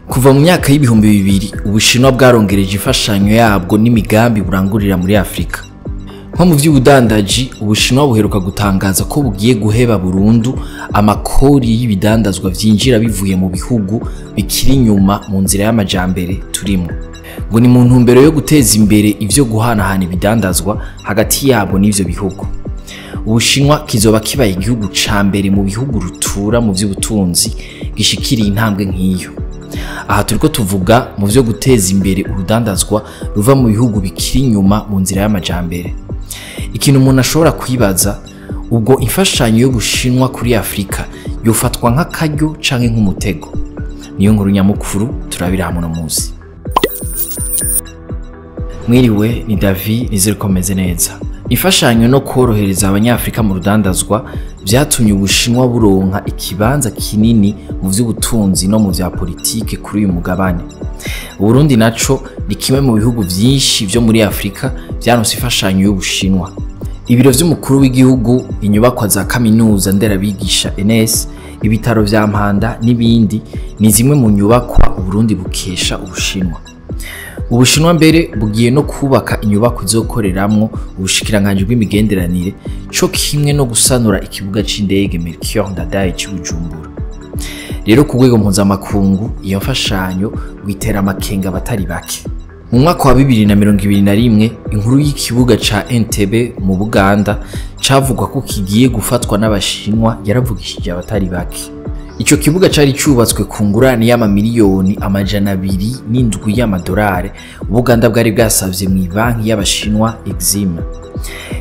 Kuva mu myaka y'2000 Ubushinwa bwarongereje imfashanyo yabwo n'imigambi burangurira muri Afrika. Nko mu vy'ubudandaji, Ubushinwa buheruka gutangaza ko bugiye guheba burundu amakori y'ibidandazwa vyinjira bivuye mu bihugu bikiri inyuma mu nzira y'amajambere turimwo. Ngo ni mu ntumbero yo guteza imbere ivyo guhanahana ibidandazwa hagati yabo n'ivyo bihugu. Ubushinwa kizoba kibaye igihugu ca mbere mu bihugu rutura mu vy'ubutunzi gishikiriye intambwe nk'iyo. Aha turiko tuvuga mu vyo guteza imbere urudandazwa ruva mu bihugu bikiri inyuma mu nzira y'amajambere. Ikintu umuntu ashobora kwibaza, ubwo imfashanyo y'Ubushinwa kuri Afrika yofatwa nk'akaryo canke nk'umutego? Niyo nkuru nyamukuru turabira hamwe uno musi. Mwiriwe, ni David, nizere ko meze neza. Imfashanyo no korohereza abanyafrika mu rudandazwa vyatumye Ubushinwa buronka ikibanza kinini mu vy'ubutunzi no mu vya politike kuri uyu mugabane. Uburundi naco ni kimwe mu bihugu vyinshi vyo muri Afrika vyaronse imfashanyo y'Ubushinwa. Ibiro vy'umukuru w'igihugu, inyubakwa za kaminuza nderabigisha NS, ibitaro vya Mpanda n'ibindi ni zimwe mu nyubakwa Uburundi bukesha Ubushinwa. Ubushinwa mbere bugiye no kubaka inyubakwa izokoreramwo ubushikiranganji bw'imigenderanire, co kimwe no gusanura ikibuga c'indege Melchior Ndadaye c'i Bujumbura. Rero ku rwego mpuzamakungu iyo mfashanyo witera amakenga abatari bake. Mu mwaka wa 2021 inkuru y'ikibuga ca Entebbe mu Buganda cavugwa ko kigiye gufatwa n'Abashinwa yaravugishije abatari bake. Ico kibuga cari cubatswe ku ngurane y'amamiliyoni 207 y'amadolari Ubuganda bwari bwasavye mw'ibanki y'Abashinwa Exim.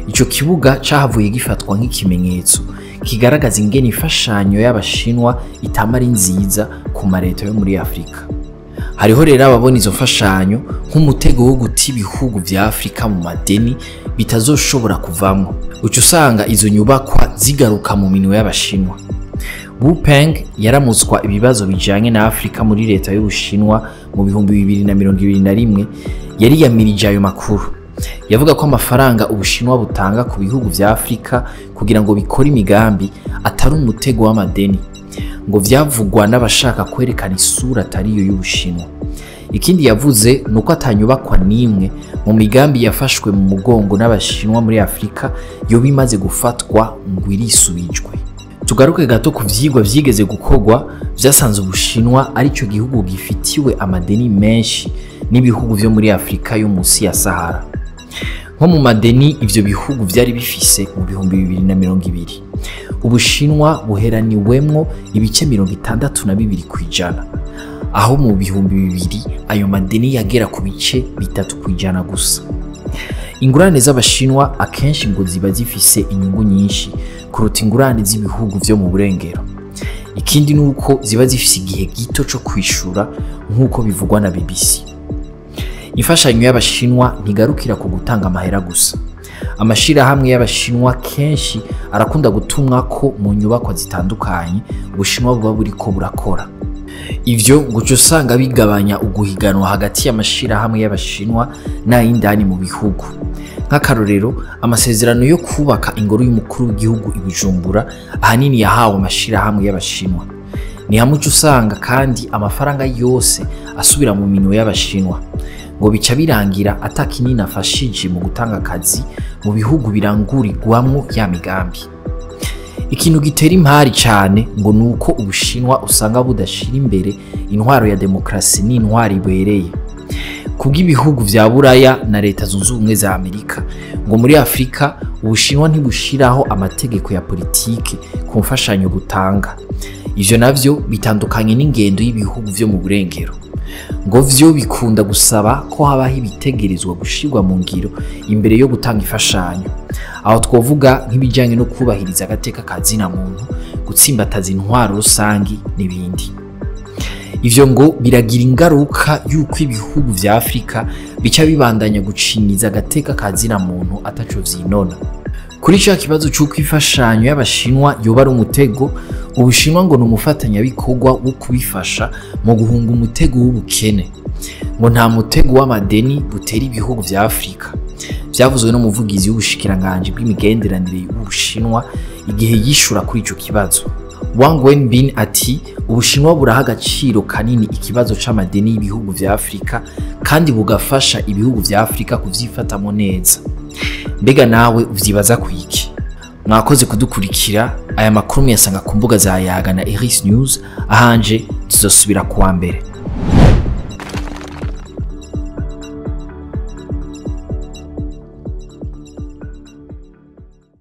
Ico kibuga cahavuye gifatwa nk'ikimenyetso kigaragaza ingene imfashanyo y'Abashinwa itama ari nziza ku mareta yo muri Afrika. Hariho rero ababona izo mfashanyo nk'umutego wo guta ibihugu vya Afrika mu madeni bitazoshobora kuvamwo. Uca usanga izo nyubakwa zigaruka mu minwe y'Abashinwa. Wu Peng yaramutswa ibibazo bijanye na Afrika muri leta y'Ubushinwa mu 2021 yariyamirije ayo makuru. Yavuga ko amafaranga Ubushinwa butanga ku bihugu vya Afrika kugira ngo bikore imigambi atari umutego w'amadeni, ngo vyavugwa n'abashaka kwerekana isura atariyo y'Ubushinwa. Ikindi yavuze nuko atanyubakwa n'imwe mu migambi yafashwe mu mugongo n'Abashinwa muri Afrika yoba imaze gufatwa ngo irisubijwe. Tugaruke gato ku vyigwa vyigeze gukorwa vyasanze Ubushinwa arico gihugu gifitiwe amadeni menshi n'ibihugu vyo muri Afrika yo musi ya Sahara. Nko mu madeni ivyo bihugu vyari bifise mu 2020, Ubushinwa buheraniwemwo ibice 62%, aho mu 2000 ayo madeni yagera ku bice 3% gusa. Ingurane z'Abashinwa akenshi ngo ziba zifise inyungu nyinshi kuruta ingurane z'ibihugu vyo mu burengero. Ikindi nuko ziba zifise igihe gito co kwishura nk'uko bivugwa na BBC. Imfashanyo y'Abashinwa ntigarukira ku gutanga amahera gusa. Amashirahamwe y'Abashinwa kenshi arakunda gutumwa ko mu nyubakwa zitandukanye Ubushinwa buba buriko burakora. Ivyo guca usanga bigabanya uguhiganwa hagati y'amashirahamwe y'Abashinwa n'ay'indani mu bihugu. Nk'akarorero, amasezerano yo kubaka ingoro y'umukuru w'igihugu i Bujumbura ahanini yahawe amashirahamwe y'Abashinwa. Ni hamwe uca usanga kandi amafaranga yose asubira mu minwe y'Abashinwa. Ngo bica birangira ata kinini afashije mu gutanga akazi mu bihugu birangurirwamwo ya migambi. Ikintu gitera impari cane ngo nuko Ubushinwa usanga budashira imbere intwaro ya demokrasi n'intwaro ibereye. Kubw'ibihugu vya Buraya na Leta Zunze Ubumwe za Amerika, ngo muri Afrika Ubushinwa ntibushiraho amategeko ya politike ku mfashanyo butanga. Ivyo navyo bitandukanye n'ingendo y'ibihugu vyo mu burengero. Ngo vyo bikunda gusaba ko habaho ibitegerezwa gushirwa mu ngiro imbere yo gutanga imfashanyo. Aho twovuga nk'ibijanye no kubahiriza agateka ka zina muntu, gutsimbataza intwaro rusangi n'ibindi. Ivyo ngo biragira ingaruka yuko ibihugu vya Afrika bica bibandanya gucinyiza agateka ka zina muntu ataco vyinona. Kuri ca kibazo c'uko imfashanyo y'Abashinwa yoba ari umutego, Ubushinwa ngo ni umufatanyabikorwa wo kubifasha mu guhunga umutego w'ubukene. Ngo nta mutego w'amadeni butera ibihugu vya Afrika. Vyavuzwe n'umuvugizi w'ubushikiranganji bw'imigenderanire y'Ubushinwa igihe yishura kuri ico kibazo. Wang Wenbin ati Ubushinwa buraha agaciro kanini ikibazo c'amadeni y'ibihugu vya Afrika kandi bugafasha ibihugu vya Afrika kuvyifatamo neza. Mbega nawe uvyibaza kwiki? Mwakoze kudukurikira. Aya makuru muyasanga ku mbuga za Yaga na Iris News. Ahanje tuzosubira kuwa mbere.